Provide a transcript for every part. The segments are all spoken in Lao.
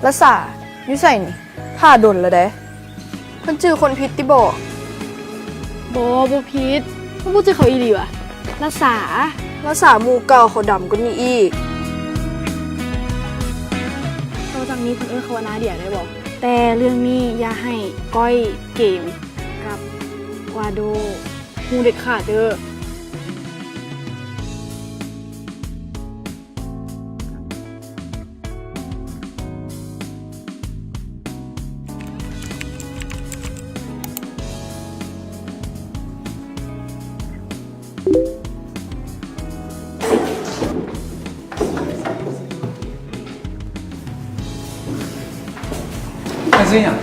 ລະສາ ຢູ່ໃສນີ້? ຖ້າດົນລະເດ້. ເພິ່ນຈື່ຄົນຜິດຕິບໍ? ບໍ່ ບໍ່ຜິດ. ເພິ່ນບໍ່ຈື່ເຂົາອີ່ຫຼີຫວາ? ລະສາ ລະສາໝູ່ເກົ່າ ເຂົາດຳກວ່ານີ້ອີກ. ຕໍ່ຈາກນີ້ເພິ່ນເອີ້ນເຂົາວ່ານາເດຍໄດ້ບໍ່? ແຕ່ເລື່ອງນີ້ຢ່າໃຫ້ກ້ອຍ, ເກມ ກັບ ກວາໂດ ຮູ້ເດັດຂາດເດີ້. ມັນຊື່ຫຍັງ?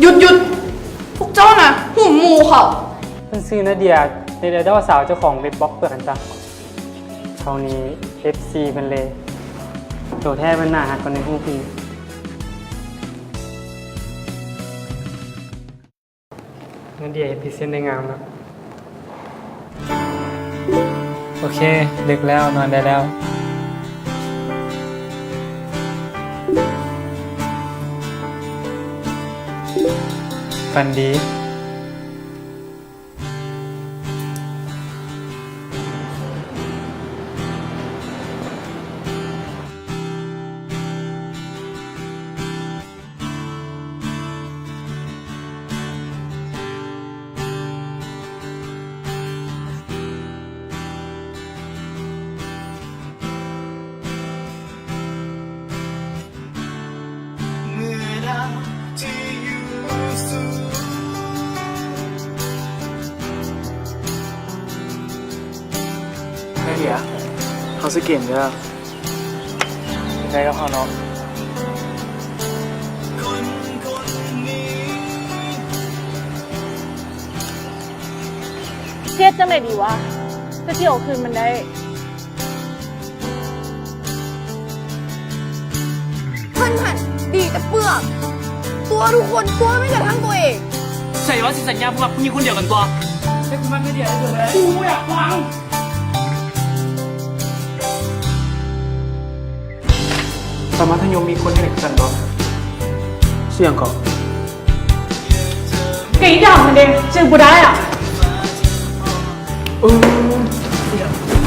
ຢຸດ, ຢຸດ! ພວກເຈົ້ານະ ຫຸ້ມໝູ່ເຂົາ. ເພິ່ນຊື່ນາເດຍ, ເນັດໄອດອລສາວເຈົ້າຂອງເວັບບລັອກເພື່ອນຫັ້ນຕາ. ເທົ່ານີ້ ເອັຟຊີ ເພິ່ນເລີຍ. ໂຕແທ້ເພິ່ນໜ້າຮັກກວ່າໃນຮູບອີກ. ນາເດຍເຮັດພຣີເຊັນໄດ້ງາມເນາະ. ໂອເຄ, ດຶກແລ້ວ, ນອນໄດ້ແລ້ວ. ຝັນດີ. ໄອເດຍ ເຮົາຊື້ເກມເດີ. ໄດ້ກັບເຮົາເນາະ. ເຮັດຈັ່ງໃດດີວະ ຈັ່ງຊິເອົາຄືນມັນໄດ້? ເພິ່ນຫັ້ນດີແຕ່ເປືອກ, ຕົວະທຸກຄົນ, ຕົວະແມ້ກະທັ່ງຕົວເອງ. ໃສວ່າຊິສັນຍາຜູ້ມັກຜູ້ຍິງຄົນດຽວກັນຕົວະ? ແຕ່ກູມັກໄອເດຍເດີ. ກູບໍ່ຢາກຟັງ. ຕອນມັດທະຍົມມີຄົນເຮັດແບບນັ້ນບໍ່? ຊື່ຫຍັງເກາະ? ກະອີດຳຫັ້ນເດ, ຊື່ບໍ່ໄດ້ອະ. ເອີ.